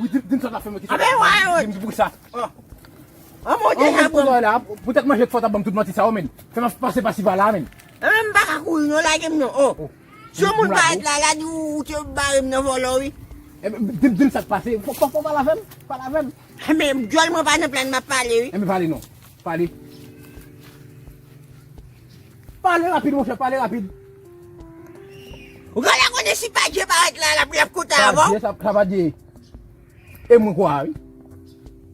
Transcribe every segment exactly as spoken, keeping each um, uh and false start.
Wi, di, di m sa w t ap fè mwen, ki sa w t ap fè mwen. Di m, di m pou sa. An, monte an, sa pou mwen la, poutèt manje k fè w t ap ban m tout manti sa yo, men. Fè m ap pase pasi pa la, men. An, m pa ka kouri, non, lage m, non. Oh. Si yon moun parèt la, la di ou, ou te bare m nan vòlò, wi. Enben, di, di m sa k pase. Fò, fò, fò pale avè m. Pale avè m. Enben, dyòl mwen pa nan plèn m ap pale, wi. Enben, pale non. Pale. Pale rapid, monchè, pale rapid. Ou genlè konnen si pa Dye parèt la, l ap, l ap kontan avè w. Sa pa Dye, sa, sa pa Dye. E mwen kwè a, wi.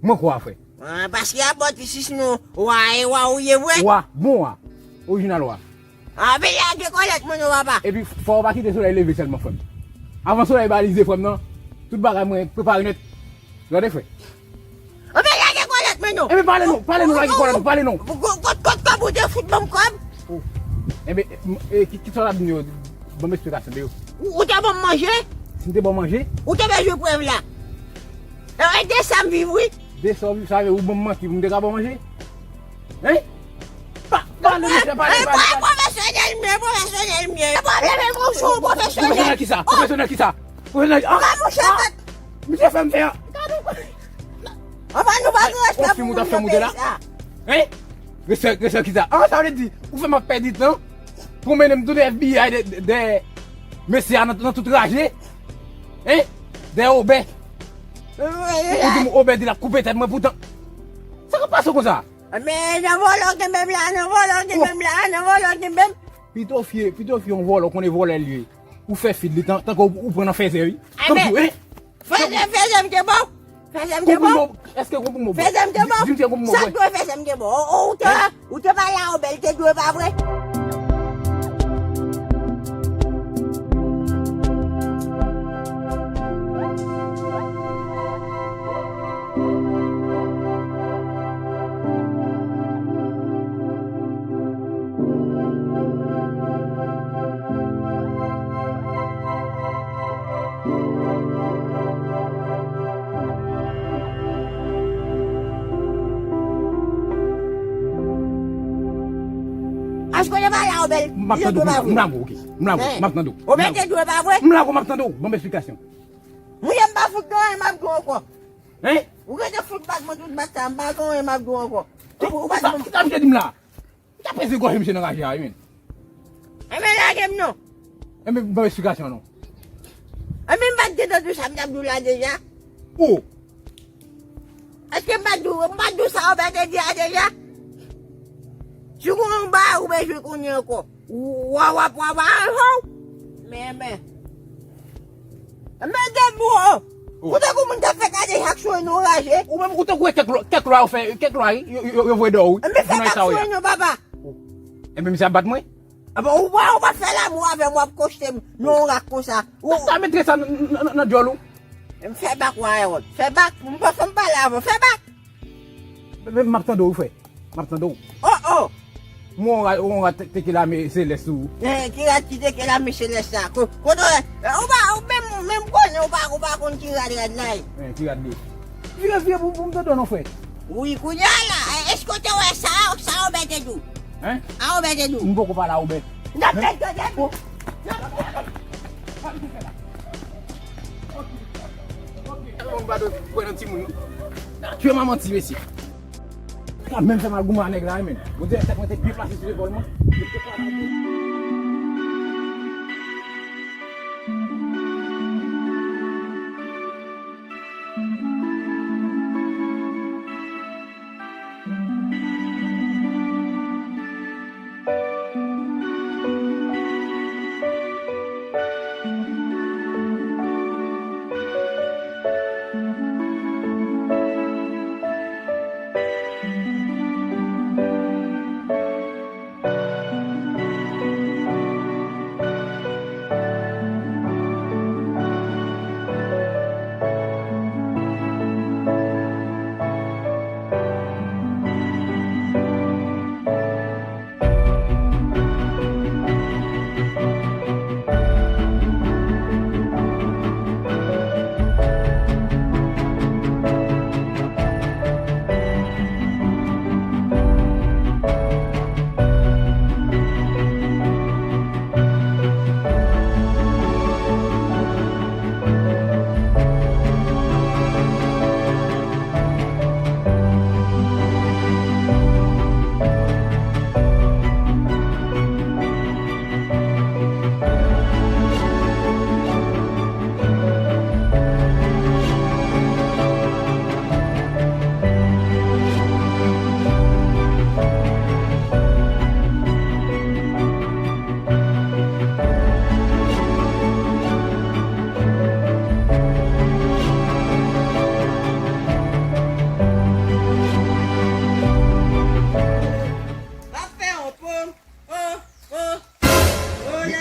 Mwen kwè a, frè. Ah, paske a bòt isis nou, wa e wa ou ye vre. Wa, bon wa. Orijinal wa. Ah, men lage kòlèt mwen non, papa. Epi, fò w pa kite solèy leve sèlman, frè m. Avan solèy balize, frè m, nan, tout bagay mwen prepare nèt. Gade, frè. Ah, men lage kòlèt mwen non. Enben, pale non, pale non, lage kòlèt nou, pale non. Kot, kot, kot kòb ou te fout ban m kòb? Oh. Enben, e, ki, ki sa w t ap di m yo? Ban m esplikasyon de yo. Ou, ou te ban m manje? Si m te ban w manje? Ou te bezwen prèv la? E, e de sa m viv, wi. De sa w viv, sa vle ou ban m manti pou m te ka ba w manje? Hein? Pa, pale, mesye, pale, pale, pale. Pwofesyonèl m ye, pwofesyonèl m ye. Pwofesyonèl kisa? Pwofesyonèl kisa? Pwofesyonèl, ah! Misye fè m fè a. Anfè nou pa gen respè pou moun nan peyi sa. Hein? Respè, respè kisa? Ah, sa vle di, ou fè m ap pèdi tan pou mennen m tounen F B I dèyè, dèyè mesye a nan, nan tout raje? Hein? Dèyè Obè. Ou di m Obè di l ap koupe tèt mwen poutan. Sa k ap pase w konsa? Men nan vòlò kenbe m la, nan vòlò kenbe m la, nan vòlò kenbe m. Pito fye, pito fye yon vòlò konnen vòlè l ye. Ou fè fil li tan, tankou ou pran nan fèzè, wi. Tankou, hein? Fèzè, fèzè m te ba w. Fèzè m te ba w. Èske konprann mwen? Fèzè m te ba w. Di m si konprann mwen. Sa k dwe fèzè m te ba w? Ou, ou te, ou te pale a Obè, l te dwe pa vre. Èske w te pale a Obè? M ap tande w, m ap, m ap, ok. M ap, m ap tande w. Obè te dwe pa vre? M ap, m ap tande w. Ban m esplikasyon. Mwen, m pa fout gen anyen m ap di w ankò. Hein? Ou rete fout bat mwen tout bat sa, m pa gen anyen m ap di w ankò. Ou, ou bat mwen. Kisa misye di m la? Ou t ap peze gòje misye nan raje a, wi, men. Enben, lage m non. Enben, ban m esplikasyon non. Enben, m pa t gentan di w sa m t ap di w la deja. Oh! Èske m pa t di w, m pa t di w sa Obè te di a deja? Si w gen yon bagay ou bezwen konnen ankò, w a, w a, w a, w a, men, men. Men gen bro. Oh. Ou tankou moun k ap fè kade chak sou nou raje. Ou menm ou tankou kèk lwa, kèk lwa yo fè, kèk lwa yo, yo, yo, yo voye dèyè w, wi. Men fè bak sou nou, papa. Oh. Enben, misye ap bat mwen? Enben, ou pa, ou pa fè lanmou avè m, w ap koste m nan yon rak konsa. Ou sa mete sa nan, nan, nan, nan dyòl ou? M fè bak, wa, Erod. Fè bak, m pa fè m pale avè w. Fè bak. Men, men, m ap tande w, frè. M ap tande w. Oh, oh. Mwen, on ra-, on rat te, teke lame selès ou. Eh, ki rat ki teke lame selès la? Ko-, kote w, eh, ou pa, ou menm, menm konnen, ou pa, ou pa konn ki Rad, rad la, wi. Men, ki rad li? Vire, vire pou, pou m tande w non, frè. Wi, kounye a la, èske w te wè sa, sa Obè te di w? Hein? A Obè te di w? M poko pale a Obè. N ap fè tande. Oh. Sa w pa dwe kwè nan timoun, non. Tye manman ti mesye. Sa menm fè m al goumen a nèg la, wi, men. Bondye, tèt mwen te byen plase sou zepòl mwen.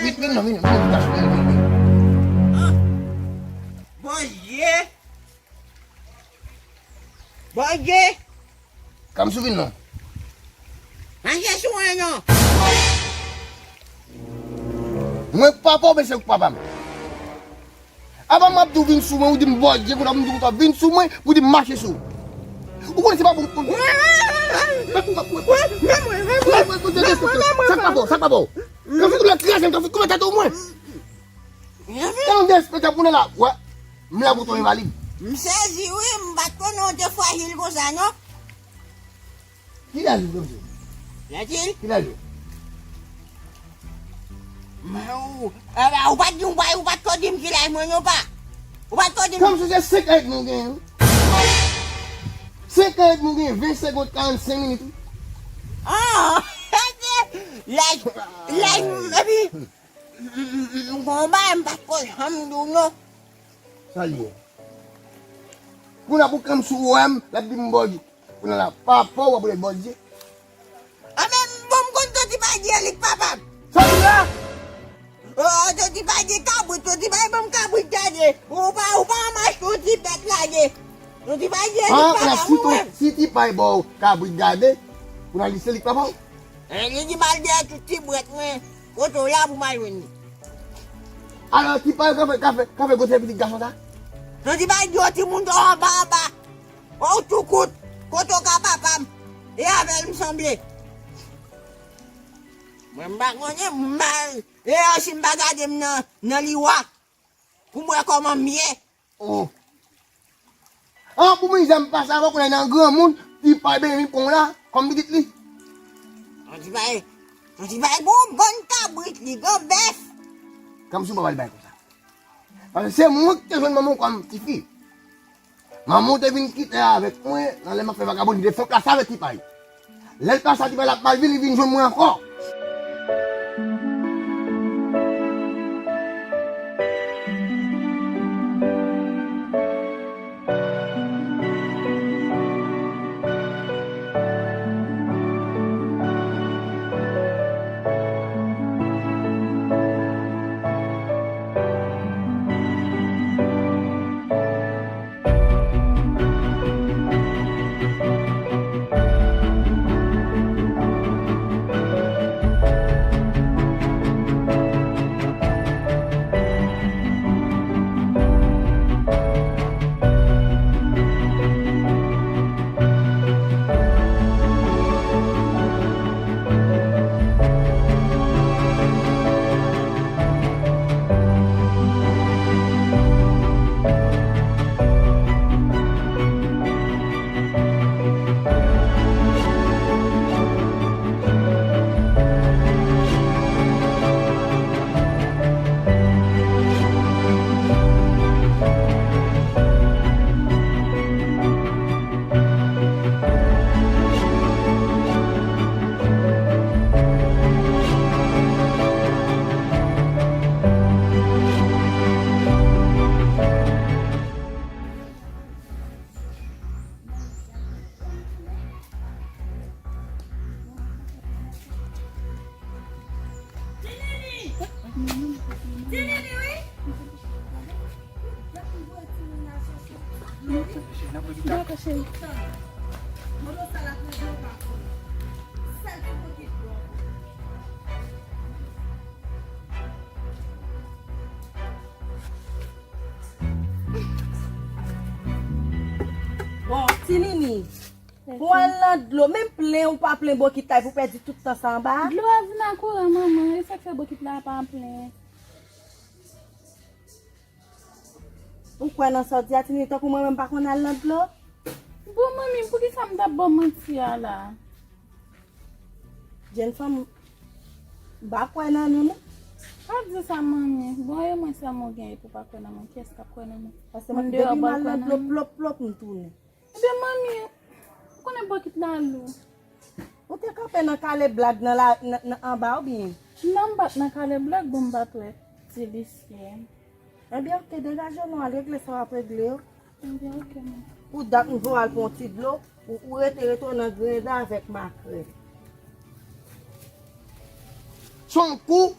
Vin, vin, vin, non, vin, vin, vin, vin, vin, vin. Bondye! Bondye! Kanm sou vin non. Mache sou mwen non. Mwen k papa w, men se ou k papa m. Avan m ap di w vin sou mwen, ou di m Bondye, kounye a m di w konsa vin sou mwen, pou di m mache sou ou. Ou konnen se pa bon. Sa k pa bon, sa k pa bon. Kanm sou tout lè kraze m, kanm sou koupe tèt ou mwen. Tèlman derespektan pou nou la. Wè, m la pou tonbe valid. M sezi wi, m pa t konnen w te frajil konsa non. Ki laj ou, kanm sou? Laj ou? Ki laj ou? Mwen, ou, eh ben, ou pa t di, ou pa, ou pa t ko di m ki laj mwen non pa. Ou pa t ko di m. Kanm sou se senk an nou genyen wi. Senk an nou genyen, ven segond, karannsenk minit wi. Ah, laj, laj, epi M, m, m, m gon bagay m pa t ko janm di w non. Sa l ye? Kounye a pou kanm sou wè m, l ap di m Bondye. Kounye a la, papa w ap rele Bondye. A men, bon, m konn Toti Padye, li k papa m. Sa l ye la? Oh, Toti Padye kabrit, Toti Padye ban m kabrit gade. Ou pa, ou pa anmach Toti bèt lage. Toti Padye, li k papa m, ou wè m. Si Ti Pay ba w kabrit gade, kounye a li se li k papa w. Eh, li di m al dèyè tout ti brèt mwen. Kote w la pou m al jwenn li? Alò, Ti Pay ka fè, ka fè, ka fè gwosè pitit gason sa? Toti Pay di w timoun anba, anba. Ou tou kout. Kote w ka papa m? E avè l m sanble. Mwen m pa konnen, m mal. E si m pa gade m nan, nan liwa. Pou m wè kòman m ye. Oh. An pou mizè m pase avè w kounye a nan granmoun, Ti Pay benyen vin pran w la, kòm pitit li. Toti Pay, Toti Pay gon bann kabrit li, gon bèf. Kanm sou papa li bay konsa. Paske se mwen ki te jwenn manman w kòm tifi. Manman w te vin kite avèk mwen, nan lè m ap fè vagabon, li te fè plas avèk Ti Pay. Lè l pase a, Ti Pay la ap mal vin, li vin jwenn mwen ankò. Dakò, cheri. Bon, Ti Nini, pou al nan dlo, menm plen ou pa plen bokit la, pou pèdi tout tan sa anba a. Dlo a vin a kouran, manman, e sa k fè bokit la pa plen. Ou kwè nan sa w di a, Ti Nini, tankou mwen menm pa konn al nan dlo? Bon, manmi, poukisa m t ap ba w manti a la? Jèn fanm, m pa kwè nan nou, non. Pa di sa, manmi. Bon, e mwen sèlman w genyen pou w pa kwè nan mwen. Kiyès k ap kwè nan mwen? Paske mwen, depi m al nan dlo, plop, plop, m tounen. Ebyen, manmi, ou konnen bokit la lou. Ou te kanpe nan kale blag nan la, nan, nan anba oubyen? Non, m pa t nan kale blag, bon, m pa t wè ti Lisyen. Ebyen, oke, degaje w, nou al regle sa w ap regle yo. Ebyen, oke, manmi. Pou dat m voye w al pran yon ti dlo, ou, ou rete, rete w nan grenda avèk makrèl. Son kou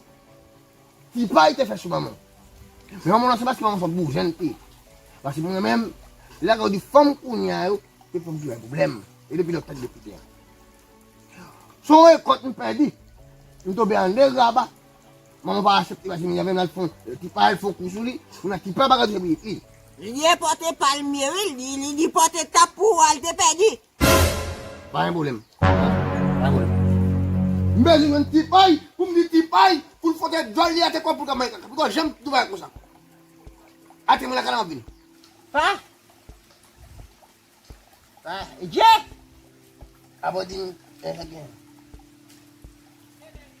Ti Pay te fè sou manman. Men manman nan se paske manman se yon boujèn li ye. Paske mwen menm, lè w di fanm kounye a yo, se fanm ki bay pwoblèm. E depi lòt tèt de kote a. Se yon rekòt m pèdi. M tonbe anndan graba. Manman pa aksepte paske m avè m al fè yon, Ti Pay al fè yon kou sou li. Kounye a Ti Pay pa ka touche pitit li. Li pote palmye wi, li, li, li pote tap pou al te pèdi. Pa gen pwoblèm. Pa gen pwoblèm. M bezwen jwenn Ti Pay pou m di Ti Pay pou l fote djòl li atè kò pou l ka manje kaka. Pou l janm tou bagay konsa. Atè mwen lakay la m ap vini. Pa. Pa. Dje. Abò di m.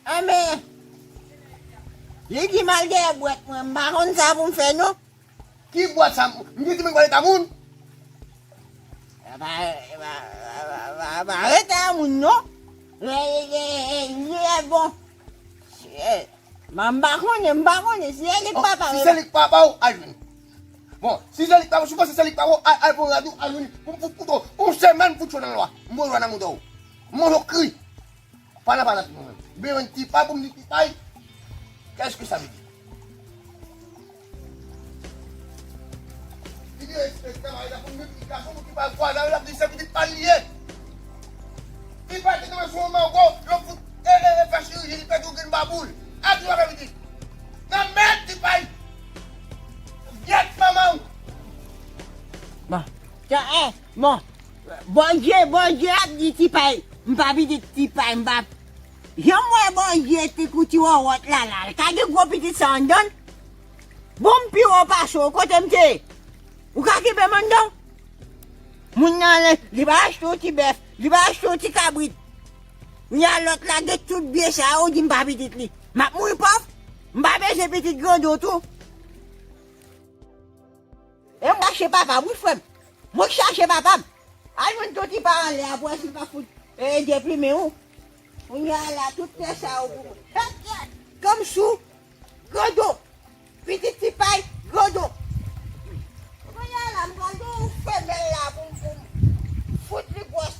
Enben. Li di m al dèyè bwèt mwen. M pa konn sa pou m fè non. Ki bwèt sa? M di ti moun pale ta moun. Pa, pa, pa, pa, pa rete a moun non. E, e, e, e, e, bon. E, man, m pa konnen, m pa konnen. Si se li k papa, si se li k papa w, al jwenn. Bon, si se li k papa, si w panse se li k papa w, al, al pran rad ou, al jwenn. Pou, pou, pou, pou, yon semèn pou tchò nan lwa. M pran lwa nan mouda w. M manje w kri. Pa nan pa nan tout moman. M bezwen Ti Pay pou m di Ti Pay. Qu'est-ce que ça veut dire? Li di respekte kamayi la pou m di gason pou Ti Pay kwaze avè l ap di se pitit pa l li ye. Ti Pay te tonbe sou yon mango, yo fout e, e, e fè chiriji, li pèdi yon grenn babou l. A di w avè pitit. Nan mèd Ti Pay. Gyèt manman w. Bon. Bon. Bondye, Bondye ap di Ti Pay, m pa pitit Ti Pay, m pa. Jan m wè Bondye te kou ti wòwòt la la, ka gen gwo pitit sa anndan l? Bon, m pi wo pase w, kote m te ye? Ou ka kenbe m anndan? Moun nan, li, li pa achte yon ti bèf, li pa achte yon ti kabrit. Kounye a lòt la gen tout byen sa yo, ou di m pa pitit li. M ap mouri pòv? M pa bezwen pitit grandon tou. E mwen chache papa m, wi, frè m. Mwen chache papa m. Al jwenn Ti Pay anlè a pou wè si l pa fout, e, deplimen ou. Kounye a la, tout tè sa yo pou mwen. Hèt, hèt, kanm sou, grandon. Pitit Ti Pay, grandon. Kounye a la, m pral gen yon femèl la pou m, pou m fout li gwòs.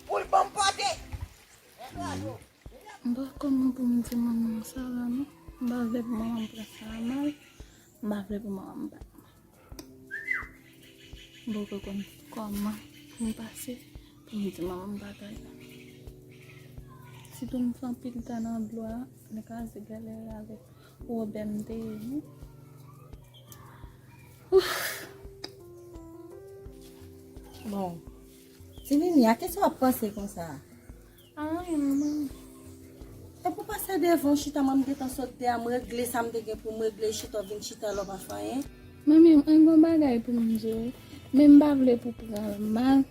Pou l ban m pòte. E grandon. M pa konn pou m di manman sa la non. M pa vle pou manman m pran sa a mal. M pa vle pou manman m bat mwen. M poko konn kòman pou m pase pou m di manman m bagay la. Sitou m fè anpil tan nan dlo a, m kraze galere avèk wòbè m te ye wi. Ouf. Bon. Ti Nini, a kisa w ap panse konsa? A anyen, manman. Epi w pase devan w chita, mwen m gentan sot deyò, m regle sa m te gen pou m regle, chita w vin chita la w pa fè anyen. Manmi, mwen gen yon bagay pou m di w, men m pa vle pou w pran l mal,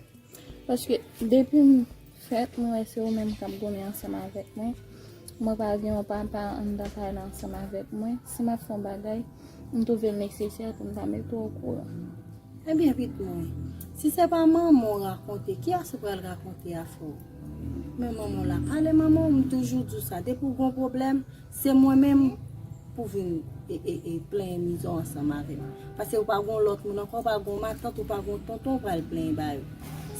paske depi m fèt, mwen wè se ou menm k ap goumen ansanm avèk mwen. Mwen pa gen yon papa anndan kay la ansanm avèk mwen. Si m ap fè yon bagay, m twouve l nesesè pou m ta mete w okouran. Ebyen, pitit mwen, si se pa manman w rakonte, kiyès ou pral rakonte a, frè w? Men manman w la, pale manman w, m toujou di w sa, depi w gen yon pwoblèm, se mwen menm pou vin e, e, e plenyen mizè w ansanm avè m. Paske ou pa gen yon lòt moun ankò, ou pa gen yon matant, ou pa gen yon tonton w pral plenyen ba yo.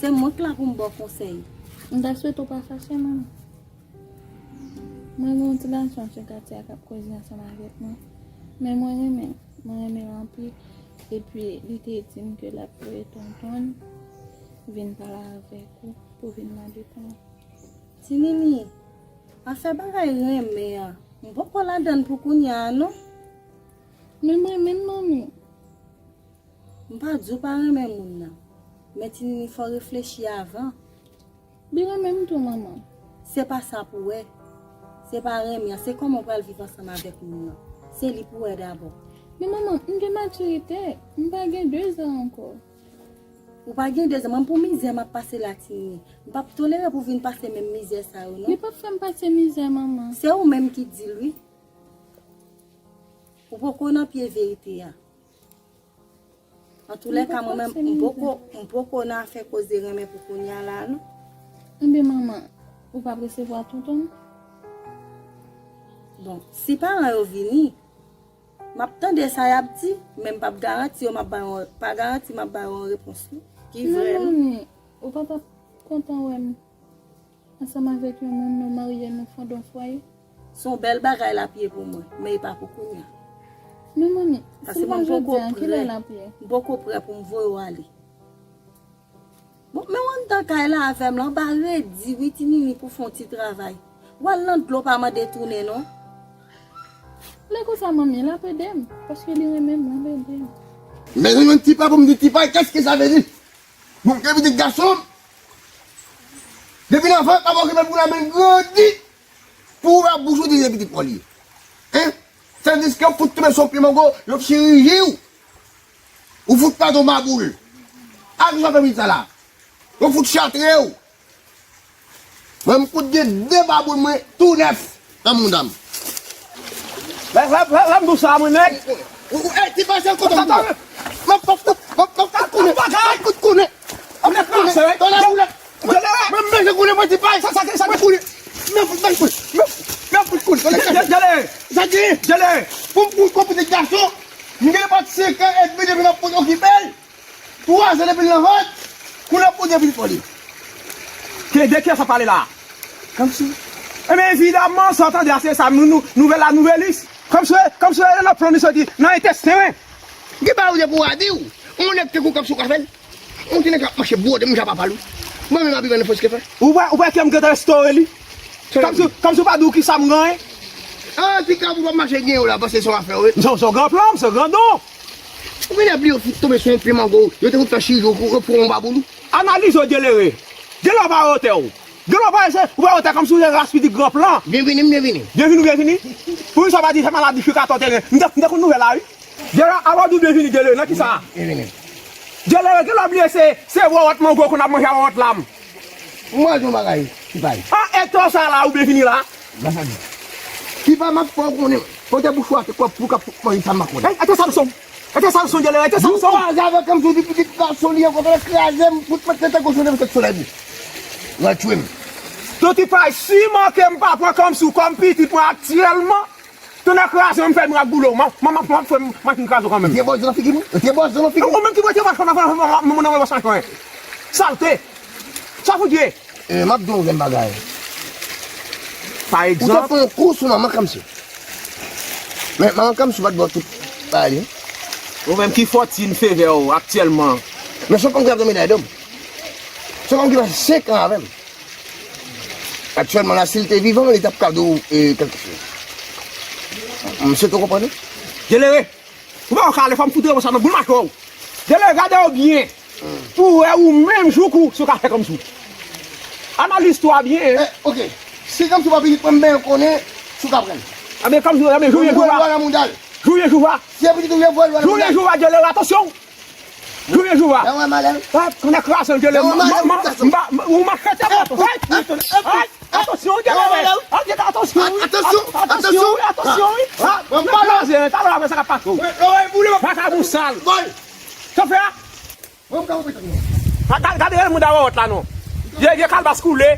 Se mwen k la pou m ba w konsèy. M ta swete w pa fache, manman. Mwen gen yon ti gason sou katye a k ap koze ansanm avèk mwen. Men mwen renmen l. Mwen renmen l anpil. Epi li te di m ke l ap voye tonton l vin pale avèk ou pou vin mande pawòl. Ti Nini, afè bagay renmen an, m poko ladann pou kounye a non. Men m renmen l, manmi. M pa di w pa renmen moun nan. Men Ti Nini, fò w reflechi avan. Li renmen m tou, manman. Se pa sa pou wè. Se pa renmen an, se kòman w pral viv ansanm avèk moun nan. Se li pou wè dabò. Men manman, m gen matirite, m pa gen dezan ankò. Ou pa gen dezan, manman, pou mizè m ap pase la, Ti Nini. M p ap tolere pou w vin pase menm mizè sa yo non. Li p ap fè m pase mizè, manman. Se ou menm ki di l wi. Ou poko nan pye verite a. Antoulèka, mwen menm, m poko, m poko nan afè koze renmen pou kounye a la non. Enben manman, ou p ap resevwa tonton m? Bon, si paran yo vini, m ap tande sa y ap di, men m p ap garanti yo, m ap ba yo, pa garanti m ap ba yo yon repons wi, ki vrè non. Non manmi, ou pa t ap kontan wè m ansanm avèk yon moun, nou marye, nou fonde yon fwaye. Se yon bèl bagay l ap ye pou mwen, men e pa pou kounye a. Men manmi, si l pa jodi a, kilè l ap ye? M poko prè pou m voye w ale. Bon, men w anndan kay la avè m la, anba redi wi Ti Nini pou fè yon ti travay. W al nan dlo pa mande tounen non. Lè konsa manmi, l ap ede m, paske li renmen m, l ap ede m. Men yon ti pa pou m di ti pa, qu'est-ce que ça veut dire? Bon, gen pitit gason m. Depi nan vant, m ap okipe l pou l ap vin grandi. Pou ouvè bouch ou di se pitit pa w li ye. Hein? Tandiske w fout tonbe sou pye mango, yo chiriji w. Ou fout pèdi yon baboul. A ki sa w fè pitit sa la? Yo fout chatre w. Mwen, m fout gen de baboul mwen tou nèf nan mouda m. Lè, lè, lè, lè m di w sa, mwen nèg. Ou, ou, ey, ti pa se kote m pran. M ap, m ap, m ap, m ap kout konnen. M ap kout konnen. M ap kout konnen. Tande boulèt. Mwen, mwen, manje konnen mwen ti pay. Sa, sa, sa, mwen konnen. Mwen fout, mwen fout, mwen fout konnen. Sa gen. Pou m kout konnen pitit gason, m gen pat senk an edmi depi m ap okipe l. Twa zan depi l nan vant, kounye a pou gen pitit pou li. Ke, de kiyès w ap pale la? Kòmsi. Enben, evidaman, sa w tande a, se sa, nou, nou, nouvèl la, nouvèlis. Kòmsi, kòmsi, nan plan li soti, nan entesten, wi. Gen bagay ou te pou a di w. Yon nèg tankou w, kòmsi w ka fè l. Yon ti nèg k ap mache bwode, m ja pa pale w. Mwen menm, m ap viv nan fòs ke fè. Ou wè, ou wè ke m gentan restore li? Kòmsi, kòmsi w pa di w kisa m genyen? An, ti ka pou w ap mache genyen w la, paske se yon afè w, wi. Se, se yon gran plan, se yon gran don. Ou vin bliye w fout tonbe sou yon pye mango, yo te fout fè chiriji w pou, pou yon baboul ou. Analize w, Dyelere. Dyelere pa wè wotè w. Dyelere pa wè, se, ou pa wè wotè kòmsi w se ras pitit gran plan. Byenvini, m byenvini. Byenvini, byenvini. Pou yon sa pa di fè maladi chikatò teren. M te, m te konn nouvèl la, wi. Dyelere, avan w di w byenvini, Dyelere, nan kisa? Byenvini. Dyelere, genlè w bliye se, se wòwòt mango konn ap manje a wòwòt lam. M wè yon bagay, ti pay. An, eto sa la, ou byenvini la. Gras a Dye. Ti pa m ap fè w konnen, kote bouch ou a, se kòb pou k ap manje sa m pa konnen. Ey, ete Samson. Ete Samson, Dyelere, ete Samson. Ou kwaze avèk m sou di pitit gason li ankò, fè l kraze m, fout mèt tete goch nan tèt solèy li. Ou al tchwe m. Ton ti pay, siman ke m pa pran kòmsi w kòm pitit mwen aktyèlman, tonnè kraze w, m fè mirak boule w. M ap, m ap, m ap fè machin kraze w kanmenm. Ou te bòz nan figi mwen? Ou te bòz nan figi mwen? Ou menm ki mete machin nan, nan, nan, nan, nan, nan, nan, nan, salte. Sa fout ye? E, m ap di w yon grenn bagay. Pa egzanp. Ou te fè yon kou sou manman Kamsou. Men manman Kamsou pa t ba w tout bagay li. Ou menm ki fòtin fevè w aktyèlman. Men se yon fanm ki ap nan meday do m. Se yon fanm ki pase senk an avè m. Aktyèlman la, si l te vivan, li t ap ka di w, e, kèlkeswaz. M swete w konprann wi. Dyelere! Ou pa wè w ka ale, fò m fout reponn sa nan boul mache w. Dyelere, gade w byen. Pou w wè ou menm joukou si w ka fè kòmsi w. Analize twa byen. Eh, ok. Si kòmsi w pa pitit mwen, m benyen konnen si w ka pran l. Anben kòmsi, anben, jounen jou a. Mwen wè l nan mouda l. Jounen jou a. Si se pitit ou ye, voye l nan mouda l. Jounen jou a, Dyelere, atansyon. Jounen jou a. Nan wè malè. Ah, konnen kraze l, Dyelere. Nan wè malè, m, m, m, m, ou machete mwen. Ay, ay, atansyon, Dyelere. Ay, atansyon, wi. Atansyon, atansyon, wi, atansyon, wi. Ah, mwen pale. Kraze, talè la, sa k ap pase w. Mwen, mwen, mwen, mwen. Vakabon sal. Bon. Sa w fè a? Mwen, mwen, mwen, mwen. Ah, gade, gade moun da wòwòt la, non. Vye, vye kalbas koule.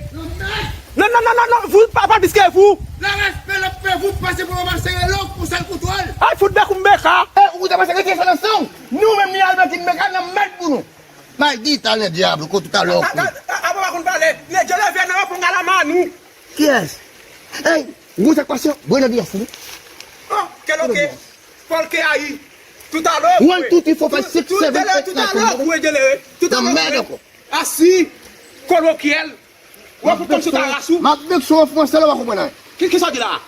Non, non, non, non, non, vou, pa, pa plis ke vou. Larès pè l ap fè vou, pase pou ranmase relo, pou sal kontwòl. Ay, fout bèk ou m beka. Eh, ou te panse rete sa nan san w? Nou menm, ni Albètin beka, n ap mèt pou nou. Maldita nèg dyab, kote talè w koule. A, a, a, a, pa konn pale. Nèg yo leve nan yon pon galaman nou. Kiyès? Ey, gwo sak pasyon, bwè nan vyès li. Oh, kèl oke. Pòl ke ayi. One, two, three, four, five, six, seven, eight, nine, ten. Nan mèd ankò. Asi, kolokyèl. Ou ap kòmsi w ta ras ou. M ap vekse w an fransè la, w pa konprann anyen. Ki, ki sa w di la a?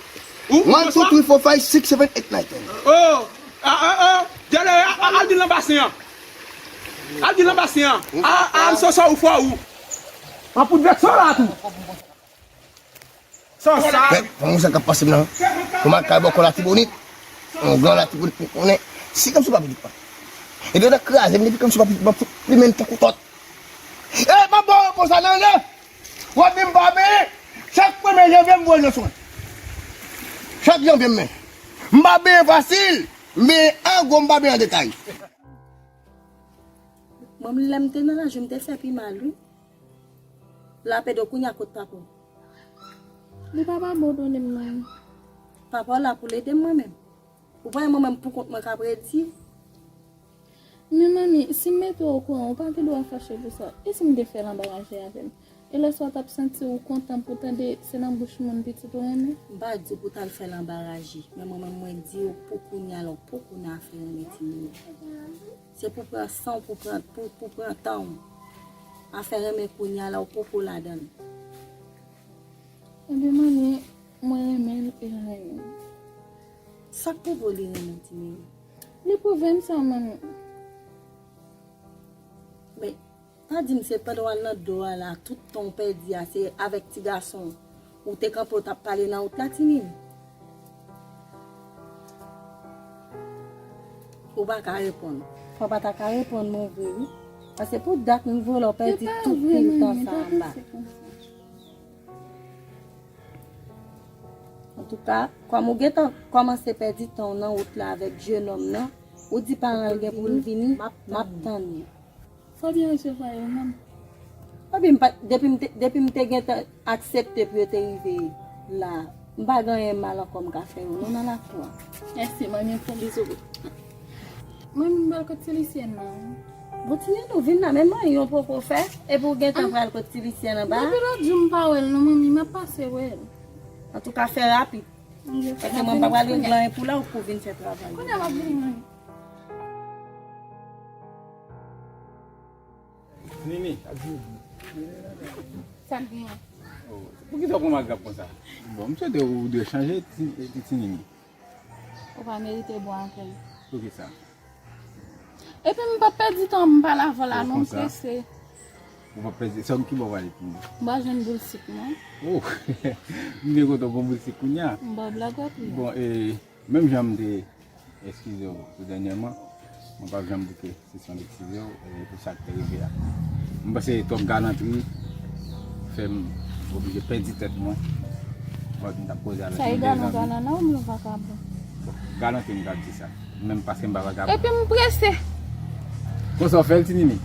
One, two, three, four, five, six, seven, eight, nine, ten. Oh, ah, ah, ah. Dèlè, ah, ah, al di l nan basen an. Al di l nan basen an. Ah, ah, m sansan ou fò ou. M ap fout vekse w la tou. Sansa. Fè, fè moun sa k ap pase m nan. Kòman kay bòkò Latibonit? Yon gran Latibonit m konnen. Si kòmsi w pa pitit mwen. Epi w ta kraze m depi kòmsi w pa pitit mwen, m ap fout plimen l tankou tòt. E m ap ba w repo sa nan le. W ap di m pa benyen. Chak premye janvye m voye nan swen. Chak janvye m men. M pa benyen fasil. M benyen an gwo, m pa benyen an detay. Mwen menm lè m te nan laj ou, m te fè pi mal wi. Lapèdo, kounye a kot papa w? Li p ap abandone m non. Papa w la pou l ede m mwen menm. Ou pa wè mwen menm pou kont mwen k ap redi. Men manmi, si m mete w okouran, ou pa gen dwa fache pou sa. E si m te fè l anbaraje avè m? E lè sa w t ap santi w kontan pou tande se nan bouch moun pitit ou renmen? M pa di w pou t al fè l anbaraje, men mwen menm mwen di w pou kounye a la w poko nan afè renmen timoun. Se pou pran san w, pou pran, pou, pou pran tan w. Afè renmen kounye a la w poko ladan l. Ebyen manmi, mwen renmen l e l renmen m. Sa k pwouve w li renmen w timoun? Li pwouve m sa manmi. Men, pa di m se pandan w al nan do a la, tout tan w pèdi a, se avèk ti gason ou te kanpe, w t ap pale nan wout la, timoun? Ou pa ka reponn. Fò w pa ta ka reponn mwen vre wi. Paske pou dat m vole w pèdi tout pil tan sa anba. Antouka, kòm ou gentan kòmanse pèdi tan w nan wout la avèk jenòm nan, ou di paran l gen pou l vini, m ap tann li. Fò byen resevwa yo, manmi. Papi, m pa, depi m te, depi m te gentan aksepte pou yo te rive la, m pa gen anyen mal ankò m ka fè yo, non, nan lakou a. Mèsi, manmi, m pran bizou. Manmi, m pral kot Silisyèn nan. Bon, timoun, ou vin la, men manyen w poko fè, epi w gentan pral kot Silisyèn anba a. Depi lòt jou m pa wè l, non, manmi, m ap pase wè l. Antouka, fè rapid. Paske mwen m pa pral regle anyen pou la, ou pou vin fè travay. Kounye a m ap vin, manmi. Nini. Sa k gen? Oh, poukisa w pran m agrab konsa? Bon, m swete ou dwe chanje, ti, ti, ti Nini. Ou pa merite bwa avè l. Poukisa? Epi m p ap pèdi tan m pale avè w la non, m prese. Ou p ap pèdi, sa ki bò w prale pou mwen? M pral jwenn boul sik mwen. Oh, m byen kontan w gon boul sik kounye a. M ba w blag w ap ri. Bon, e, menm jan m te eskize w tou dènyèman, mwen p ap janm bouke sesyon deskize w, e, pou sa k te rive a. M panse twòp galantri fè m oblije pèdi tèt mwen. Bon, m t ap koze avèk nou deja. Sa egal yon galantri ou m yon vakabon? Bon, galantri m t ap di sa. Menm paske m pa vakabon. Epi m prese. Konsa w fè l, Ti Nini?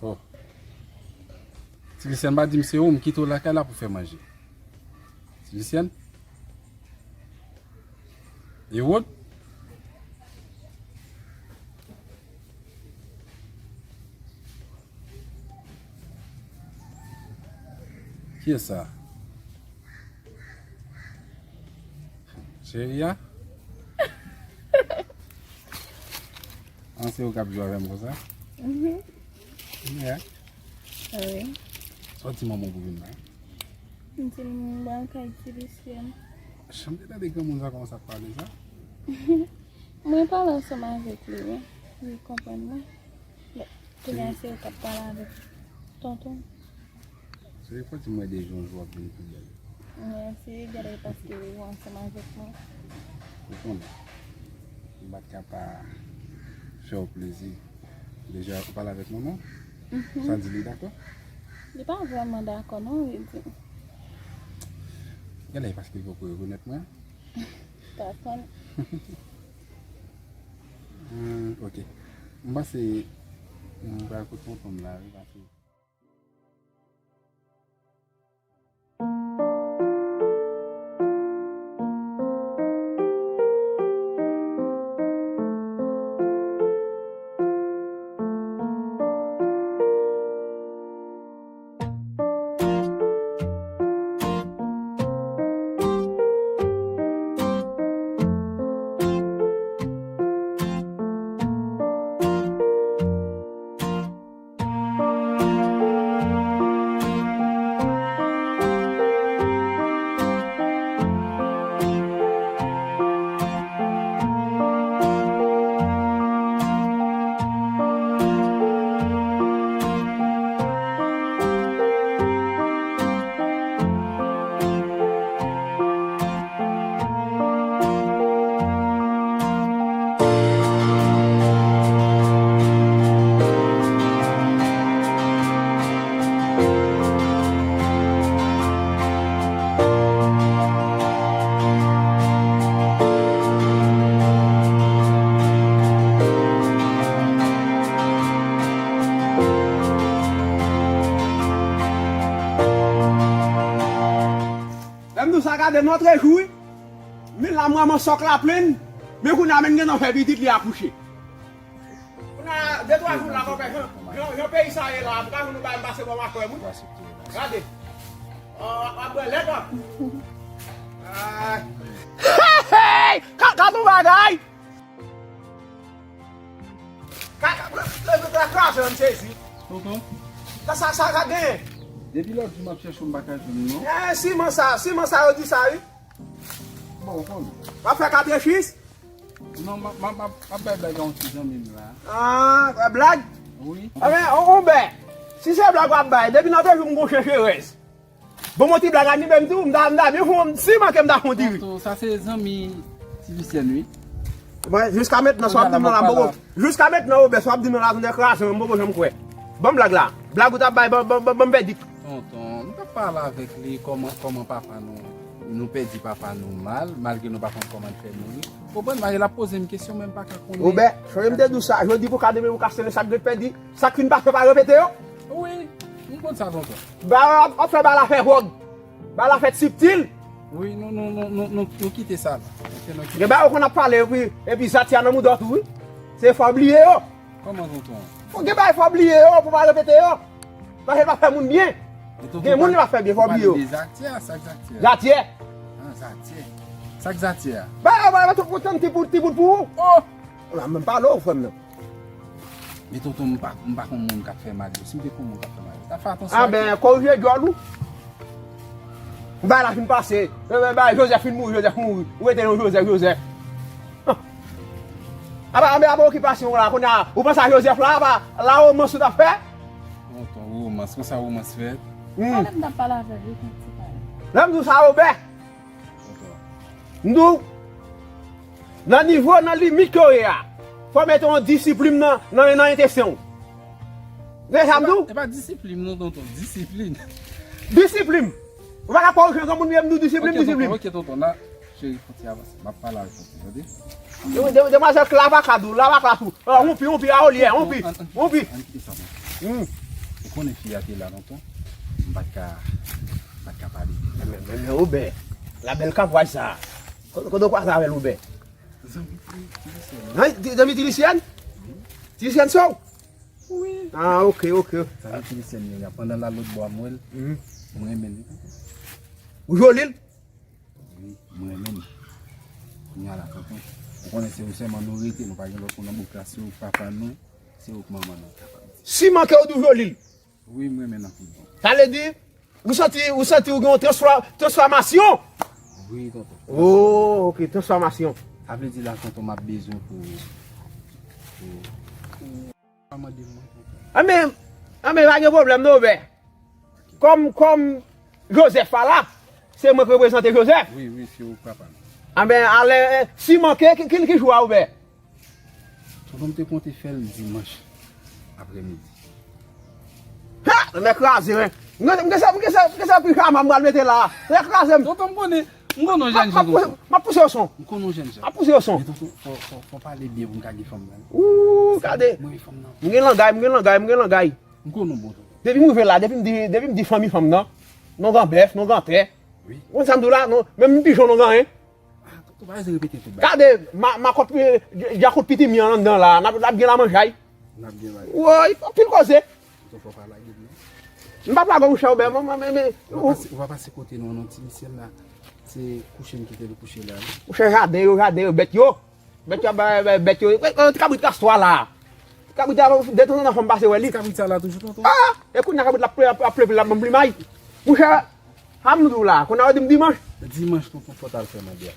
Oh. Ti Lisyèn pa di m se ou, m kite w lakay la pou fè manje. Ti Lisyèn? E wòt? Kiyès sa? Cheri a? An, se ou k ap jwe avè m konsa? Mhm. Yeah. Wi. Sa w di manman w pou vin la? M di l m pral kay Ti Lisyèn. Janm te tande granmoun sa kòmanse ap pale sa? Mwen pale ansanm avèk li, wi. Li konprann mwen. Kounye a se ou k ap pale avèk tonton. Se fò ti mwen de jou, jou w ap vin pi bèl. Mèsi, gade paske ou ansanm avèk mwen. Ou konnen, m pa t ka pa fè w plezi. Deja, ou pale avèk manman w? Mhm. Sa di li dakò? Li pa vrèman dakò, non, li di. Gade, paske li poko rekonèt mwen. Pa konn. Hmm, ok. M panse m pral kote tonton m la, wi, paske Lè m di w sa, gade nòtre jou, wi. Men la, m ramas sòk laplenn, men kounye a, men gentan fè pitit li akouche. Kounye a, de twa jou la, konpè, jan, jan, jan peyi sa ye la, m ka jwenn yon bagay m pase bò makwè, wi. Gade. Ah, w ap bwè lèt, wi. Ah. Hey, hey! Ka, ka, bon bagay! Ka, ka, bon, bon, bon, kraze, m sezi. Tonton. Sa, sa, sa, sa genyen? Depi lòt jou m ap chèche w, m pa ka jwenn ou, non. Eh, siman sa, siman sa yo di sa, wi. Bon, ou konnen. W ap fè katechis? Non, m ap, m ap, m ap, m ap bay blag a yon ti zanmi m la. Ah, blag? Wi. Enben, on, on bè. Si se blag w ap bay, depi nan de jou m gon checherès. Bon, mon ti blag a ni menm tou, m ta, m ta byen fon, si manke m ta fon diri. Tonton, sa se zanmi Ti Lisyèn, wi. Bon, jiska mentnan, sa w ap di m nan la, m poko. Jiska mentnan, Obè, sa w ap di m nan la, tande kraze, m poko janm kwè. Ban m blag la. Blag ou t ap bay, ban, ban, ban, ban m vèdik. Tonton, m t ap pale avèk li, kòman, kòman papa nou, nou pèdi papa nou mal, malgre nou pa konn kòman l fè mouri. Ou konprann, malgre l ap poze m kesyon, men m pa ka konnen. Obè, chonje m te di w sa, jodi pou ka demen pou ka sele sa k dwe pèdi, sa k fin pase pa repete yo. Wi, m konn sa, tonton. Ba, w ap fè ba la fè vòg. Ba la fè sibtil. Wi, nou, nou, nou, nou, nou, nou kite sa la. Ok, nou kite. Gen bagay ou konn ap pale, epi, epi zati a nan mouda w tou, wi. Se fò bliye yo. Kòman, tonton? Fò gen bagay fò bliye yo, pou pa repete yo. Paske l pa fè moun byen. Gen moun li pa fè byen, fò bliye yo. Zatyè, sa k zatyè? Zatyè. Ah, zatyè. Sa k zatyè a? Ba, ba, ba, tout pou tann ti bout, ti bout pou ou. Oh! La, menm pale w, frè m nan. Men tonton, m pa, m pa konn moun k ap fè mal yo. Si m te konn moun k ap fè mal yo, m t ap fè atansyon. A ben, korije djòl ou. Bay la fin pase. E, e, bay Jozèf fin mouri, Jozèf mouri. Ou rete nan Jozèf, Jozèf. Apa, apa, apa okipasyon w la, kounye a, ou panse a Jozèf la, apa, la romans ou t ap fè? Tonton, romans, konsa romans fèt. Hmm. Pale m t ap pale avè w, wi, konn ti pale. Lè m di w sa, Obè. Tonton. M di w, nan nivo, nan limit ke w ye a, fò w mete yon disiplin nan, nan, nan entesten w. Tande sa m di w? E pa, e pa disiplin non, tonton, disiplin. Disiplin. Ou pa ka pa w jan granmoun ye, m di w disiplin, disiplin. Ok, tonton, ok, tonton, la, cheri, fò ti avanse. M ap pale avèk tonton, tande? De, de, demwazèl Klavaka di w, Lavaka di w. Ah, wonpi, wonpi, a olyè, wonpi, wonpi. Ann kite sa, tonton. Hmm. Ou konnen fi a te la, tonton? M pa t ka, m pa t ka pale de li. Men, men, men, Obè, la bèl kapwaj sa. Kote, kote w kwaze avè l, Obè? Zanmi Ti, Ti Lisyèn. Nan, Ti, zanmi Ti Lisyèn? Ti Lisyèn Sow? Wi. Ah, ok, ok. Zanmi Ti Lisyèn yo, pandan l al lòt bò a m wè l. Mhm. Mwen renmen li. Ou joli l? Wi, mwen renmen l. Kounye a la, tonton. Ou konnen se ou sèlman nou rete, nou pa gen lòt moun nan bouk la, se ou k papa nou, se ou k manman nou, kapab di. Si manke ou di w joli l? Wi, m renmen l anpil, tonton. Sa vle di, ou santi, ou santi ou gen yon transfò-, transfòmasyon? Wi, tonton. Oh, ok, transfòmasyon. Sa vle di la, tonton, m ap bezwen pou, pou... Pa mande m non, tonton. Anben, anben, pa gen pwoblèm non, Obè. Kòm, kòm Joseph pa la, se mwen k reprezante Joseph. Wi, wi, se ou k papa m. Anben, alè, si manke, ki, ki, ki jou a, Obè? Tonton, m te konte fè l dimanch aprèmidi. Ha! Mè kraze, wi. M gen, m gen sa, m gen sa, m gen sa pijama m pral mete la. Mè kraze m. Tonton, m konnen, m konnen yon jèn jan, tonton. M ap pouse yo son. M konnen yon jèn jan. M ap pouse yo son. Men tonton, fò, fò, fò pale byen pou m ka gen fanm nan. Ou, gade. Mwen, fanm nan. M gen langay, m gen langay, m gen langay. M konnen w bon, tonton. Depi m rive la, depi m di, depi m di fanmi fanm nan, non gran bèf, non gran tè. Wi. Ou konn sa m di w la, non, menm pijon non gen anyen. Ah, tonton, pa bezwen repete tout bagay. Gade, ma, makòt, eh, djakout pitimi an anndan la, n ap, n ap gen lamanjay. N ap gen bagay. Woy, anpil koze. Tonton, fò pa lage m non. M p ap lage w, monchè, Obè, men, men, men, ou pa pase, ou pa pase kote non, non, ti misyè la. Se kouche m kite l kouche la, wi. Monchè, jaden yo, jaden yo, bèt yo. Bèt yo ap bay, bay bèt yo. Wè, wè, ti kabrit kastwa la. Ti kabrit la, detanzantan fò m pase wè li. Ti kabrit sa la toujou, tonton? Ah! E kounye a kabrit la ap, ap, ap leve l ap ban m plimay. Monchè, sa m di w la, kounye a yo di m dimanch. Dimanch, tonton, fò w t al fè mande a.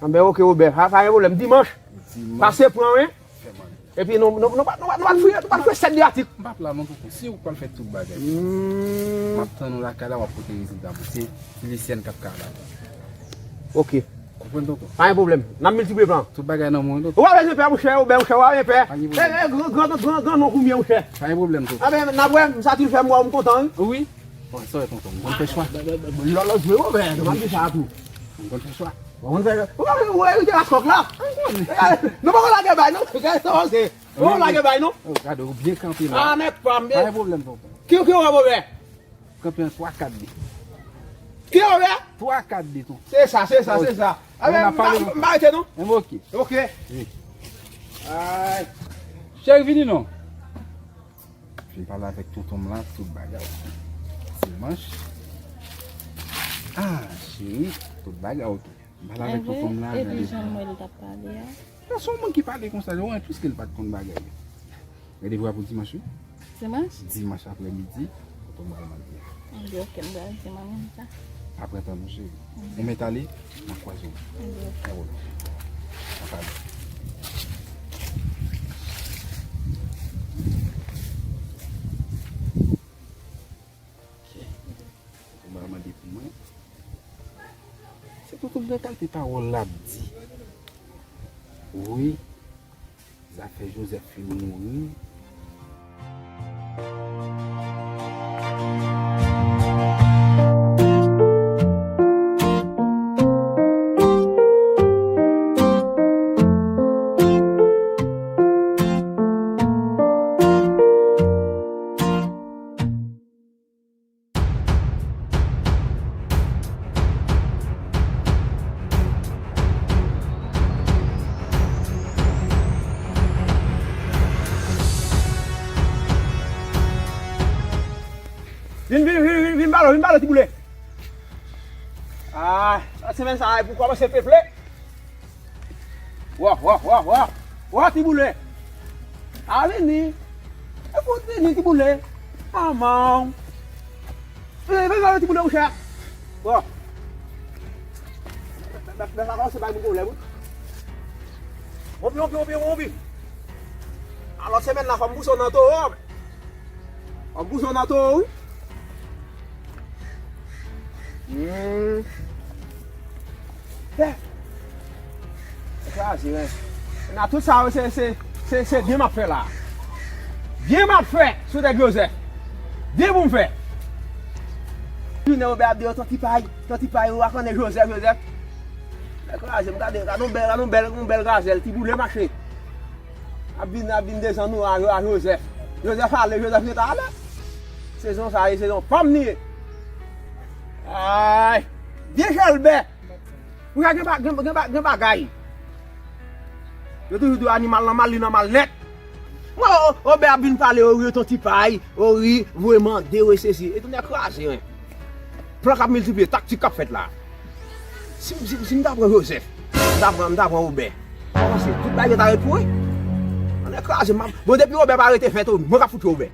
Anben, oke, Obè, pa, pa gen pwoblèm. Dimanch, dimanch, pase pran, wi. Fè mande. Epi nou, nou, nou, nou, nou, nou, nou, nou, nou, nou, nou, sèt de atik. M p ap la non, tonton. Se ou k pral fè tout bagay. Hmm. M ap tann ou lakay la, w ap pote rezilta pou se, se Lisyèn k ap ka la. Oke. Konprann, tonton? Pa gen pwoblèm. N ap miltipliye plan. Tout bagay nan men w, tonton. Ou pa bezwen pè, monchè, ou bè, monchè, ou pa bezwen pè. Pa gen pwoblèm. Eh, eh, gran, gran, gran, gran non koumye, monchè. Pa gen pwoblèm, tonton. Anben, n ap wè, m santi l fè m wè w, m kontan, wi. Wi. Bon, sa wè, tonton, m konn fè chwa. Lòlòt jwe, ou bè, m ap di sa a tou. M konn fè chwa. Ou konn fè, ou konn fè, ou evite laskòk la. Ou konnen. Nou poko lage bay, non? Gade sa, se. Ou lage bay, non? Oh, gade, ou byen kanpe la. Ah, nèg pa m. Pa gen pwoblèm, tonton. Ki, ki ou wè, bobè? Kanpe an twa kat de. Ki ou wè? Twa kat de, tonton. Se sa, se sa, se sa. Anben, m pa, m pa rete, non? Enben, oke. Oke. Wi. Ay. Cheri, vini, non. Fin pale avèk tonton m la, tout bagay. Dimanch. Ah, cheri, tout bagay, oke. M pale avèk tonton m la, epi jan m wè l t ap pale a. Non, se yon moun ki pale konsa, ou wè, piske l pa t konn bagay yo. Randevou a pou dimanch, wi. Dimanch? Dimanch aprèmidi, tonton m pral mande. Anben, oke, m pral di manmi m sa. Pa pran tan non, cheri. Ou mèt ale, n a kwaze w. Anben, oke. Pa pwoblèm. N a pale. Oke. Tonton m pral mande pou mwen. Se tonton m gen kalite pawòl l ap di. Wi. Zafè Joseph fin mouri. Vin, vin, vin, vin, vin pale, vin pale, ti boule. Ah, sa semèn sa a pou kòmanse peple. Wa, wa, wa, wa. Wa, ti boule. A vini. E pou vini, ti boule. Manman. Vini, vini, vini, ti boule, monchè. Bon. Bèf, bèf la kòmanse bay moun pwoblèm, wi. Wonpi, wonpi, wonpi, wonpi. Alò, semèn nan, fò m pouse w nan towo. Fò m pouse w nan towo, wi. Hmm. Fè. Kraze, wi. Nan tout sa, wi, se, se, se, se byen m ap fè la. Byen m ap fè sou tèt Joseph. Byen pou m fè. Jounen Obè ap di yo, tanti pay, tanti pay, ou a konnen Joseph, Joseph. Nèg kraze m, gade, gade yon bèl, gade yon bèl, yon bèl gazèl, ti boule mache. Ap vin, ap vin desann nou a, a Joseph. Joseph ale, Joseph rete ale. Sezon sa, e sezon fanm li ye. Ay, vye chèlbè. Ou ka gen ba-, gen, gen ba-, gen bagay. Yo toujou di animal nan mal, li nan mal nèt. Mwen, o, o, Obè ap vin pale, o, ri yon ti pay, o, ri, voye mande, o, sesi. E tou nèg kraze, wi. Plan k ap miltipliye, taktik k ap fèt la. Si, si, si m ta pran Joseph, m ta pran, m ta pran Obè. Kòmanse, tout bagay ta ret pou mwen. Nèg kraze, m ap, bon, depi Obè pa rete fèt, o, mwen k ap fout Obè.